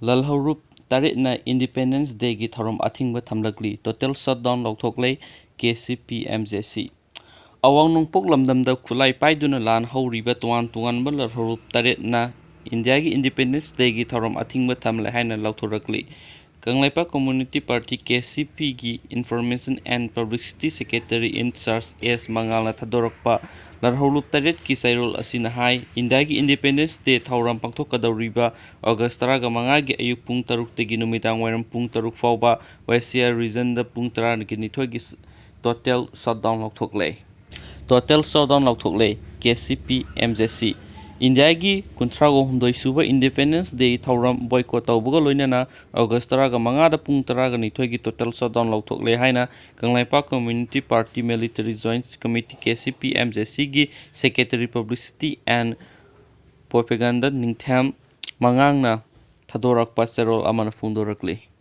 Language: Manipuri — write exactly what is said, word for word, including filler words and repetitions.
ꯂꯥꯜꯍꯧꯂꯨꯞ ꯇꯔꯦꯠꯅ Independence Dayꯒꯤ ꯊꯧꯔꯝ ꯑꯊꯤꯡꯕ ꯊꯝꯂꯛꯂꯤ꯫ Total shutdown ꯂꯥꯎꯊꯣꯛꯂꯦ K C P M J ꯁꯤ꯫ ꯑꯋꯥꯡ ꯅꯣꯡꯄꯣꯛ ꯂꯝꯗꯝꯗ ꯈꯨꯠꯂꯥꯏ ꯄꯥꯏꯗꯨꯅ ꯂꯥꯟ ꯍꯧꯔꯤꯕ ꯇꯣꯉꯥꯟ ꯇꯣꯉꯥꯟꯕ ꯂꯥꯜꯍꯧꯂꯨꯞ ꯇꯔꯦꯠꯅ ꯏꯟꯗꯤꯌꯥꯒꯤ Independence Dayꯒꯤ ꯊꯧꯔꯝ ꯑꯊꯤꯡꯕ ꯊꯝꯂꯦ ꯍꯥꯏꯅ ꯂꯥꯎꯊꯣꯔꯛꯂꯤ꯫ Kangleipak Community Party, K C ꯄꯤꯒꯤ Information and Publicity Secretary in Charge ꯑꯦꯁ ꯃꯉꯥꯜꯅ ꯊꯥꯗꯣꯔꯛꯄ ꯂꯥꯜꯍꯧꯂꯨꯞ ꯇꯔꯦꯠꯀꯤ ꯆꯩꯔꯣꯜ ꯑꯁꯤꯅ ꯍꯥꯏ, ꯏꯟꯗꯤꯌꯥꯒꯤ Independence Day ꯊꯧꯔꯝ ꯄꯥꯡꯊꯣꯛꯀꯗꯧꯔꯤꯕ ꯑꯣꯒꯁ ꯇꯔꯥꯒ ꯃꯉꯥꯒꯤ ꯑꯌꯨꯛ ꯄꯨꯡ ꯇꯔꯨꯛꯇꯒꯤ ꯅꯨꯃꯤꯗꯥꯡ ꯋꯥꯏꯔꯝ ꯄꯨꯡ ꯇꯔꯨꯛ ꯐꯥꯎꯕ West Siar Regionꯗ ꯄꯨꯡ ꯇꯔꯥꯒ ꯅꯤꯊꯣꯏꯒꯤ total shutdown ꯂꯥꯎꯊꯣꯛꯂꯦ꯫ Total shutdown ꯂꯥꯎꯊꯣꯛꯂꯦ K C P M J ꯁꯤ꯫ ꯏꯟꯗꯤꯌꯥꯒꯤ ꯀꯨꯟꯊ꯭ꯔꯥꯒ ꯍꯨꯝꯗꯣꯏ ꯁꯨꯕ Independence Day ꯊꯧꯔꯝ boycott ꯇꯧꯕꯒ ꯂꯣꯏꯅꯅ ꯑꯣꯒꯁ ꯇꯔꯥꯒ ꯃꯉꯥꯗ ꯄꯨꯡ ꯇꯔꯥꯒ ꯅꯤꯊꯣꯏꯒꯤ total shutdown ꯂꯥꯎꯊꯣꯛꯂꯦ ꯍꯥꯏꯅ Kangleipak Community Party Military Joint Committee, K C P M J ꯁꯤꯒꯤ Secretary Publicity and Propaganda ꯅꯤꯡꯊꯦꯝ ꯃꯉꯥꯡꯅ ꯊꯥꯗꯣꯔꯛꯄ ꯆꯦꯔꯣꯜ ꯑꯃꯅ ꯐꯣꯡꯗꯣꯔꯛꯂꯤ꯫